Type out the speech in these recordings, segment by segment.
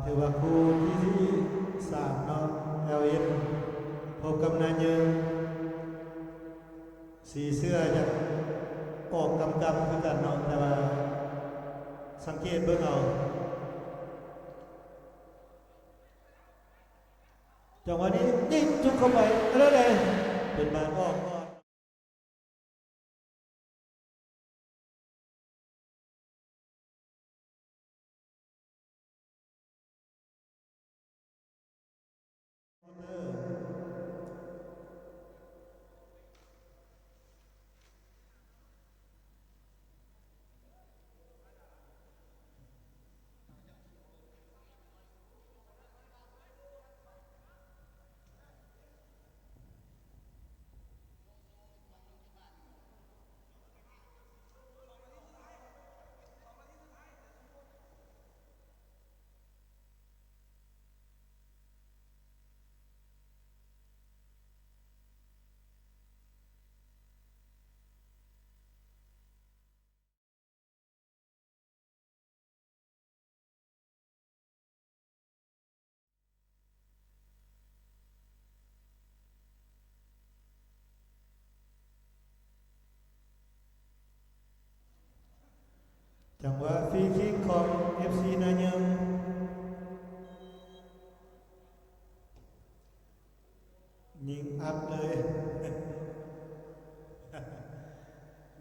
ຖືວ່າຄູ່ທີສາມເນາະ ແອລເອັນ ພົບກັບນາຍເຍິງ. ສີເສື້ອຈະອອກກຳໆຄືກັນເນາະ ແຕ່ວ່າສັງເກດເບິ່ງເອົາ. ຈັງຫວະນີ້ຍິງຈຸກເຂົ້າໄປ ເອົາແລ້ວເດ້ ເປັນບານອອກກ່ອນ. ຈັງຫວະຟຣີຄິກຂອງເອັຟຊີນາຍເຢິງ. ຍິງອັດເລີຍ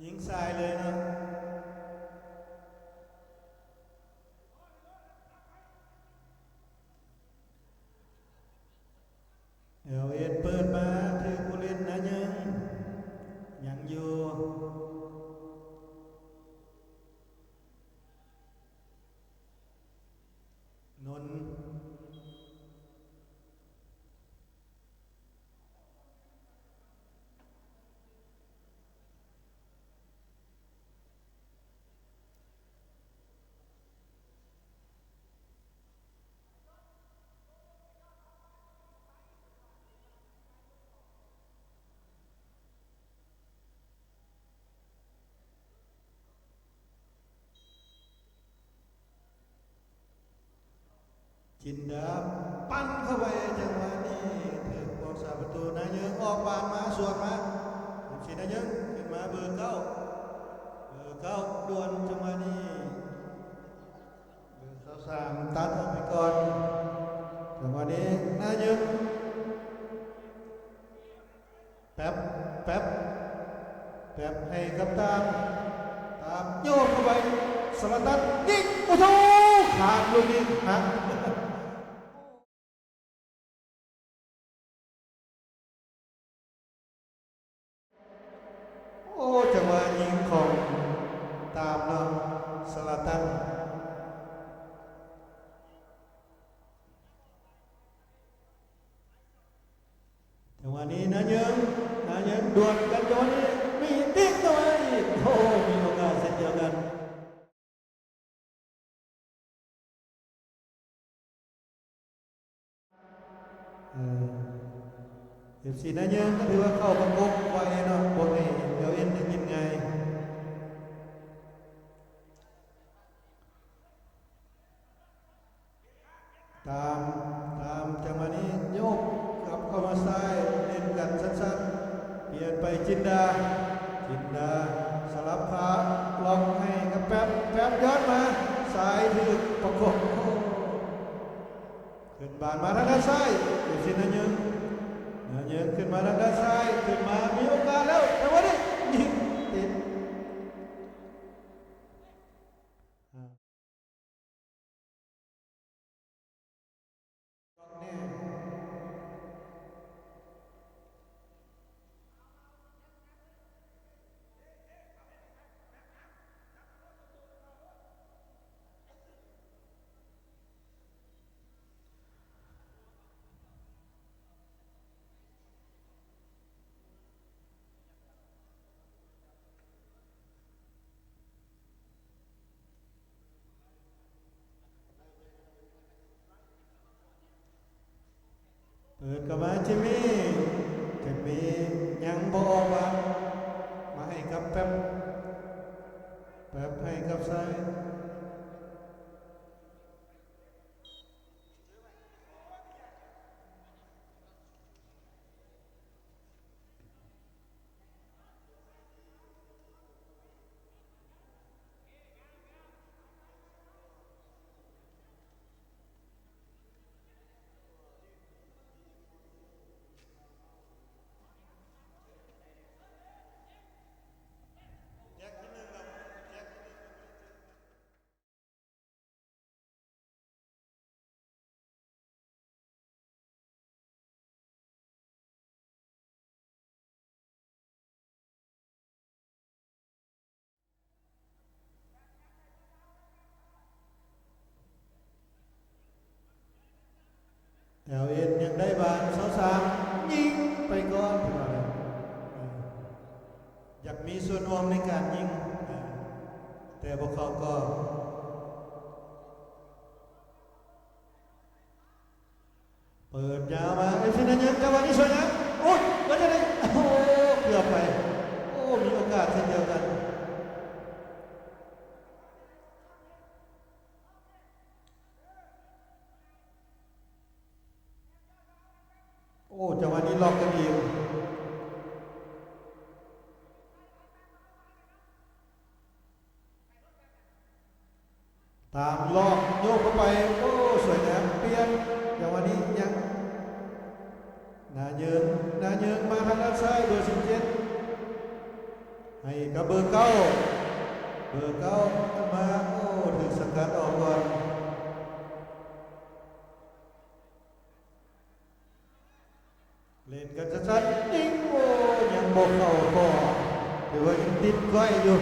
ຍິງໃສ່ເລີຍເນາະ. ແອລເອັນ ເປີດມາຖືກຜູ້ຫຼິ້ນນາຍເຢິງ ຍັງຢູ່ ນົນ. ຈິນດາ ປັ່ນເຂົ້າໄປ ຈັງຫວະນີ້ຖືກພວກສາປະຕູນາຍເຢິງອອກບານມາສວນມາ ເອັຟຊີນາຍເຢິງ ຂຶ້ນມາເບີເກົ້າ ເບີເກົ້າດ່ວນ ຈັງຫວະນີ້ເບີຊາວສາມຕັດອອກໄປກ່ອນ ຈັງຫວະນີ້ນາຍເຢິງ ແປັບ ແປັບ ແປັບໃຫ້ກັບຕາມ ຕາມໂຍກເຂົ້າໄປ ສະລາຕັນຍິງ ໂອ້ໂຫ ຂາດລູກນີ້ຫັ້ນ. ໂອ້ ຈັງຫວະຍິງຂອງຕາມເນາະ ສະລາຕັນ. ຈັງຫວະນີ້ນາເຢິງ ນາເຢິງດວນກັນ ຈັງຫວະນີ້ມີຕິດເຂົ້າມາອີກ ໂອ້ ມີໂອກາດເຊັ່ນດຽວກັນ ເອີ ເອັຟຊີນາເຢິງກໍຖືວ່າເຂົ້າປະກົບໄວເນາະ ບໍ່ໃຫ້ແອລເອັນໄດ້ກິນງ່າຍ. ຕາມ ຕາມ ຈັງຫວະນີ້ໂຍກກັບເຂົ້າມາຊ້າຍ ເຫຼັ້ນກັນສັ້ນໆ ປ່ຽນໄປຈິນດາ ຈິນດາສະຫຼັບຂາ ລັອກໃຫ້ກັບແປັບ ແປັບຢອດມາ ຊ້າຍຖືກປະກົບ ຂຶ້ນບານມາທາງດ້ານຊ້າຍ ເອັຟຊີນາເຢິງ ນາເຢິງຂຶ້ນມາທາງດ້ານຊ້າຍ ຂຶ້ນມາມີໂອກາດແລ້ວ ຈັງຫວະນີ້ຍິງຕິດ. ເປີດເຂົ້າມາຈິມມີ ຈິມມີຍັງບໍ່ອອກບານ ມາໃຫ້ກັບແປັບ ແປັບໃຫ້ກັບຊ້າຍ. ແອລເອັນ ຍັງໄດ້ບານ ຊາວສາມ ຍິງໄປກ່ອນ ເພິ່ນວ່າ. ເອີ ຢາກມີສ່ວນຮ່ວມໃນການຍິງ ເອີ ແຕ່ບໍ່ເຂົ້າກອບ. ເປີດຍາວມາ ເອັມຊີ ນາຍືງ ຈັງຫວະນີ້ສວຍງາມ ໂອ້ຍ ວ່າຈັ່ງໃດ? ໂອ້ ເກືອບໄປ. ໂອ້ ມີໂອກາດເຊັ່ນດຽວກັນ. ໂອ້ ຈັງຫວະນີ້ລັອກກັນອີກ ຕາມລັອກໂຍກເຂົ້າໄປ. ໂອ້ ສວຍງາມ ປ່ຽນ ຈັງຫວະນີ້ຍັງ ນາຍືງ ນາຍືງ ມາທາງດ້ານຊ້າຍ ເບີ ສິບເຈັດ ໃຫ້ກັບເບີ ເກົ້າ ເບີ ເກົ້າ ມາ ໂອ້ ຖືກສະກັດອອກກ່ອນ. ເຫຼັ້ນກັນຊັດໆ ຍິງ ໂອ້ ຍັງບໍ່ເຂົ້າກອບ ຖືວ່າຍັງຕິດໄວ້ຢູ່.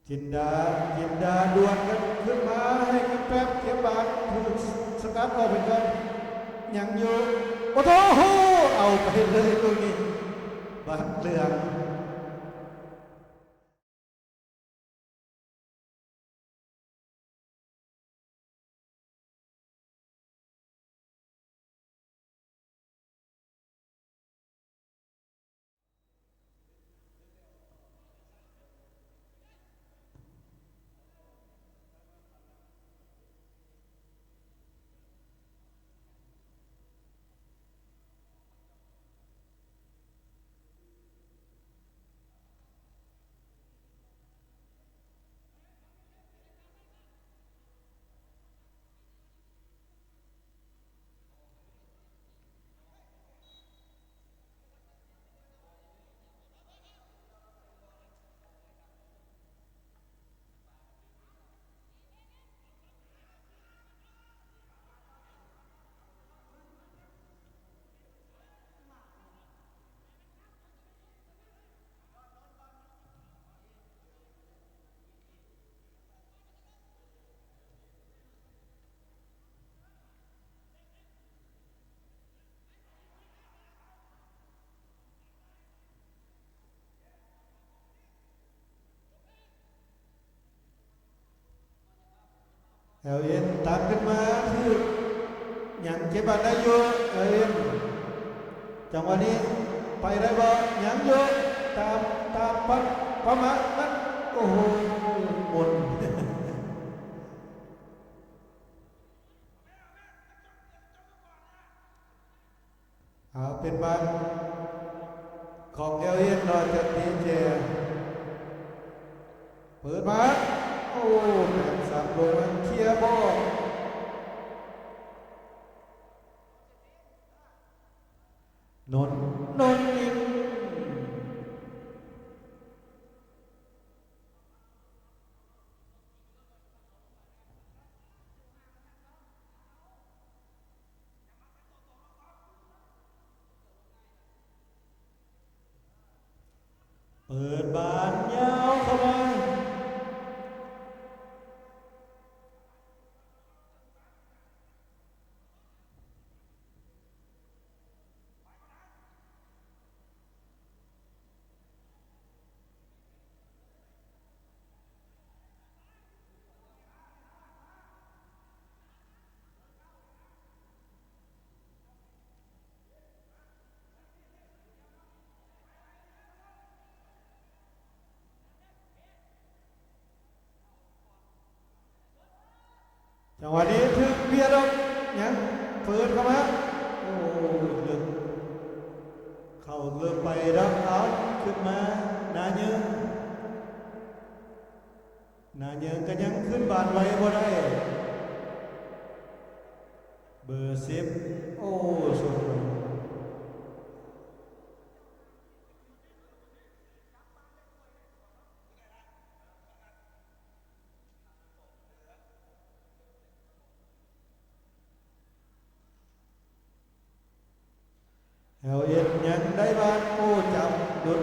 ຈິນດາ ຈິນດາ ດວນກັນຂຶ້ນມາ ໃຫ້ກັນແປັບ ເກັບບານ ຖືກສະກັດອອກໄປກ່ອນ ຍັງຢູ່ ໂອ້ໂຫ ເອົາໄປເລີຍລູກນີ້ ບານເຫຼືອງ. ແອລເອັນ ຕັດຂຶ້ນມາ ຖືກ ຍັງເກັບບານໄດ້ຢູ່ ແອລເອັນ ຈັງຫວະນີ້ໄປໄດ້ບໍ່? ຍັງຢູ່ ຕາມ ຕາມປະ ປະມານ ໂອ້ໂຫ ໝົດ. ເອົາ ເປັນບານຂອງແອລເອັນ ເນາະ ຈາກ ດີເຈ ເປີດມາ ໂອ້ ແປດສາມ ລົງມາເຄຍບໍ່ອອກ ນົນ ນົນຍິງ. ເປີດບານຍາວເຂົ້າມາ. ຈັງຫວະນີ້ຖືກບຽດອອກ ຍັງເປີດເຂົ້າມາ ໂອ້ ເລິກ ເຂົ້າເລິກໄປດອກ ເອົາ ຂຶ້ນມາ ນາຍືງ ນາຍືງກໍຍັງຂຶ້ນບານໄວບໍ່ໄດ້ ເບີ ສິບ ໂອ້ ສົມ ແອລເອັນ ຍັງໄດ້ບານ ໂອ້ ຈັບ ດຸດ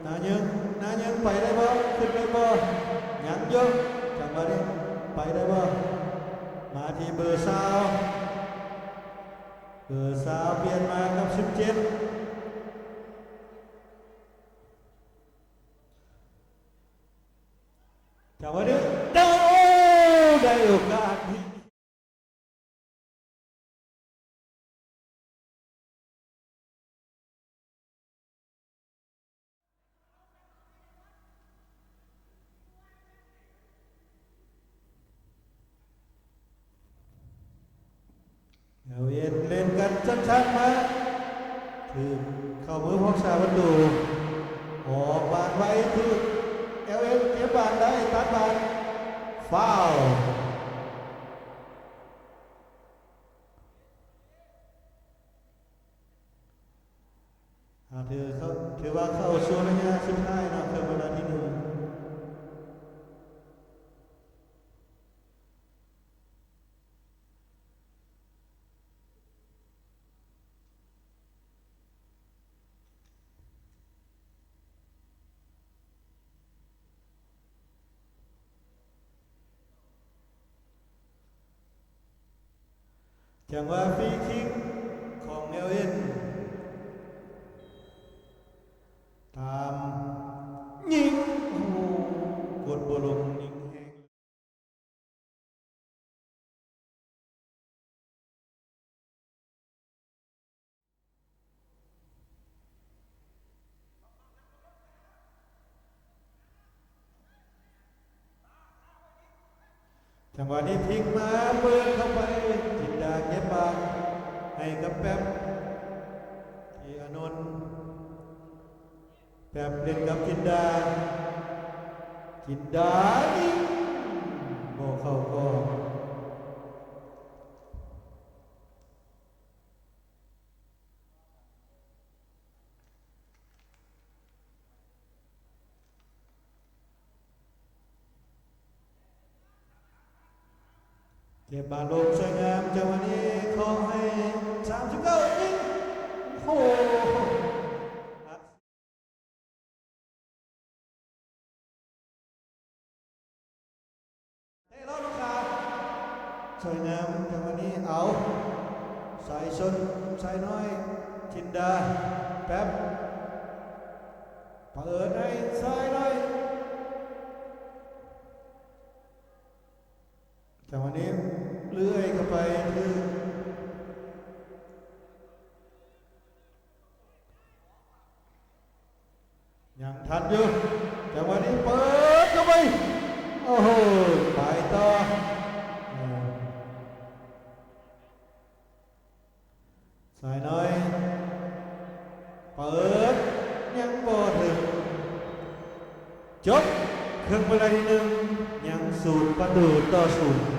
ນາຍືງ ນາຍຮີງ ໄປໄດ້ບໍ່? ຂຶ້ນໄດ້ບໍ່? ຍັງຢູ່. ຈັງຫວະນີ້ໄປໄດ້ບໍ່? ມາທີ່ເບີຊາວ ເບີຊາວປ່ຽນມາກັບສິບເຈັດ. ຈັງຫວະນີ້ ໂອ້ ໄດ້ໂອກາດທີ່ ເອົາເອັນເຫຼັ້ນກັນຊັດໆມາ ຖືກເຂົ້າມືພວກສາປະຕູ ອອກບານໄວ ຖືກ ແອລເອັນ ເກັບບານໄດ້ ຕັດບານ ຟາວ. ອ່າ ຖືເຂົ້າ ຖືວ່າເຂົ້າສູ່ໄລຍະສຸດທ້າຍເນາະ ເຄື່ອງເວລາທີໜຶ່ງ. ຈັງຫວະຟຣີຄິກຂອງແອລເອັນ ຕາມຍິງ ໂອ້ໂຫ ກົດບໍ່ລົງ ຍິງແຮງ. ຈັງຫວະນີ້ພລິກມາເປີດເຂົ້າໄປ ຈິນດາເກັບບານໃຫ້ກັບແປັບ ທີ່ອານົນ ແປັບເຫຼັ້ນກັບຈິນດາ ຈິນດາຍິງບໍ່ເຂົ້າກອບ. ເກັບບານລົງສວຍງາມ ຈັງຫວະນີ້ເຄາະໃຫ້ ສາມສິບເກົ້າ ຍິງ ໂອ້ໂຫ ເຕະລອດລູກຄ້າ ສວຍງາມ ຈັງຫວະນີ້ ເອົາ ສາຍຊົນ ສາຍນ້ອຍ ຈິນດາ ແປັບ ປະເອີດໃຫ້ ສາຍນ້ອຍ ຈັງຫວະນີ້ເລື່ອຍເຂົ້າໄປ ຖືກ ຍັງທັນຢູ່ ຈັງຫວະນີ້ເປີດເຂົ້າໄປ ໂອ້ໂຫ ໄປຕໍ່ ສາຍນ້ອຍ ເປີດ ຍັງບໍ່ເຖິງ ຈົບເຄິ່ງເວລາທີໜຶ່ງ ຍັງສູນປະຕູຕໍ່ສູນ.